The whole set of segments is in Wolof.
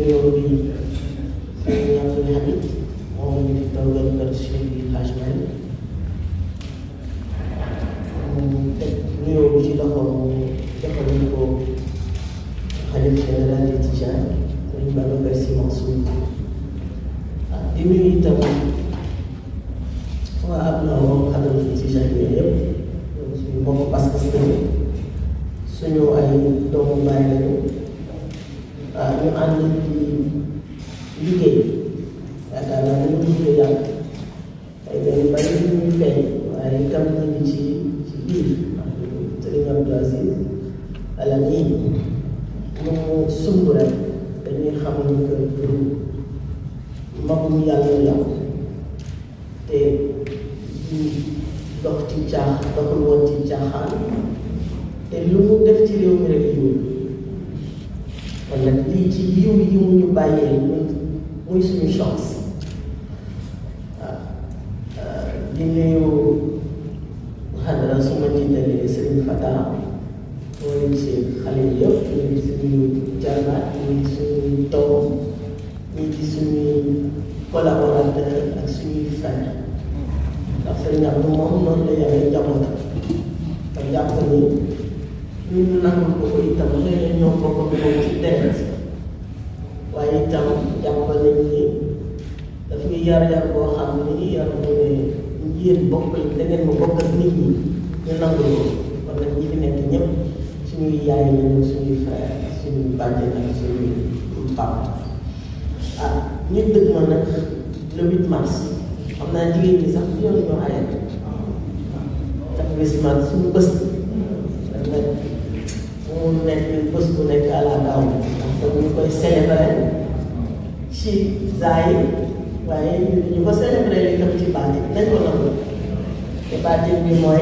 nuyoo bi sëñ Abdou Hamid moom mi fi toogal kër Cheikh Hadj Malick teg nuyoo bi ci loxo defal ñu ko xalifa général des Tidianes sëñ Babacar Sy Mansour di nuyu itam waa ab na moom xadal Tijaan yooyu yëpp suñu mbokk pas-pas lañu suñu ay doomu baay lañu ñu ànd di liggéey yaakaar naa ne ñu liggéey yàlla ay benn bari ñu feeñ waaye itam ñu ngi ci biir Sëriñ Abdou Aziz Al Amine mu sumb rek dañuy xam ni que magum yàlla la te dox ci doxul woon ci caaxaan te lu mu def ci réew mi rek yiw kon nag lii ci yiw yi mu ñu bàyyee muy suñu chance di nuyu xadara su ma jiitalee Sëriñ Fata mooy ci xale yi yëpp ñu ngi suñu jarbaat ñu ngi suñu doom ñu ngi suñuy collaborateur ak suñuy frère ndax Sëriñ Abdou moom noonu la yàlla njabootam te jàpp ni ñu nangul ko ko itam xëy na ñoo bokk moom ci deret waaye itam jàpp nañ ni daf ñuy yar boo xam ni yar mu ne yéen bokk da ngeen ma bokk ak nit ñi ñu nangul ko kon nag ñi fi nekk ñëpp suñuy yaay lañu suñuy frère suñuy bàjjen ak suñuy papa ñu dëgg ma nag le 8 mars xam naa jigéen ñi sax ñoo ñoo ayat ndax 8 mars suñu bés nag mu nekk bés bu nekk à la daaw ndax ñu koy célébrer ci zaay waaye ñu ko célébrer itam ci baatin nañ ko nangu te baatin bi mooy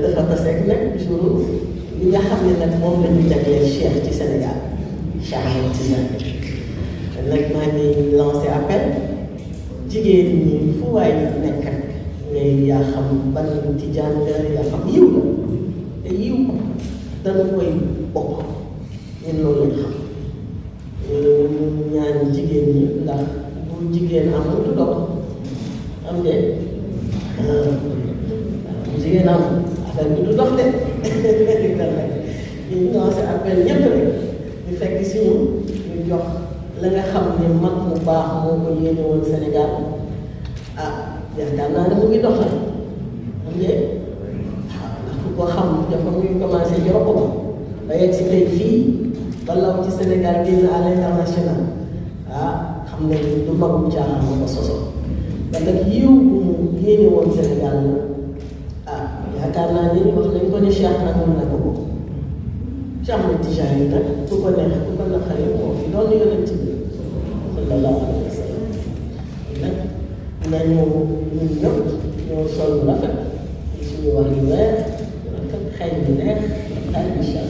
dafa tase rek nag jour li nga xam ne nag moom la ñu jagleel Cheikh ci Sénégal Cheikh Ahmed Tidiane nag maa ngi lancé appel jigéen ñi fu waay nekk ngay yaa xam ban Tijaan nga yaa xam yiw la te yiw dana koy bokk ñun loolu lañ xam ñaan jigéen ñi ndax bu jigéen amul du dox am de bu jigéen amul affaire bi du dox de ñu lancé appel ñëpp rek ñu fekk si ñu jox la nga xam ne mag mu baax moo ko yéene woon Sénégal yaakaar naa ne mu ngi doxal xam nga ndax ku ko xam dafa muy commencé ci roq ba ba yegg si tey fii ba law ci Sénégal génn à l'international xam ne du magum caaxaan moo ko soso ba nag yiw bu mu yéene woon Sénégal la yaakaar naa ni wax nañ ko ne Cheikh nagul na ko ko Cheikh Ahmed Tidiane yi nag ku ko neex ku ko naqari moo fi doon yonent bi sallallahu alayhi wa sallam nag nañu ñun ñëpp ñoo sol lu rafet suñu wax yu weex rafet xëy bu neex xëy incha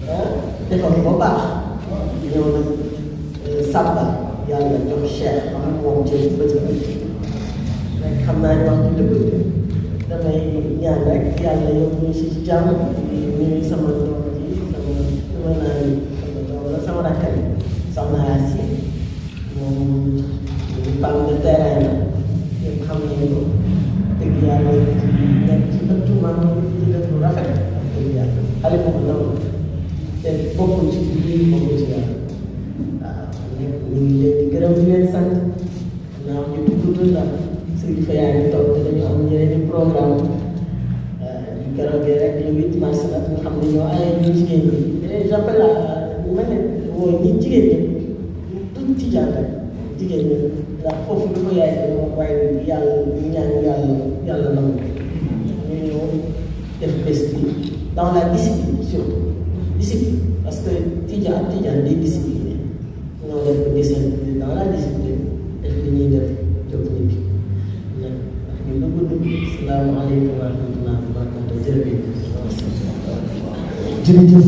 allah defal ko baax ñëw nag sàbbal yàlla jox Cheikh ba mu moom ci bët rek xam naa ne wax du dëgg damay ñaan rek yàlla yóbbu ñu si jàmm ñu sama doom ji sama doom la sama rakkale soxna Asi moom femme de terrain la ñëpp xam nañu ko dëgg yàlla nekk ci ëttu maam di def lu rafet dëgg yàlla xale boobu ndaw te bokkul ci biir bokkul ci yàlla ñu ngi leen di gërëm di leen sant naa ñu gudd la sëriñ fa yaa ngi toog te dañu am ñeneen i programme di gërëm rek le 8 mars la nga xam ne ñoo ay ñu jigéen ñi te j'appelle ma ne mooy ñi jigéen ñi duñ ci jàng rek jigéen ñi ndax foofu du ko yaay moom waaye yàlla ñu ñaan yàlla nangu ñu ñëw def bés bi dans la discipline surtout discipline parce que Tijaan day discipliné ñoo def ko discipline dans la discipline def li ñuy def jóg nit ki ndax ñu dugg salaamaaleykum wa rahmatulah wa barakatuh jërëjëf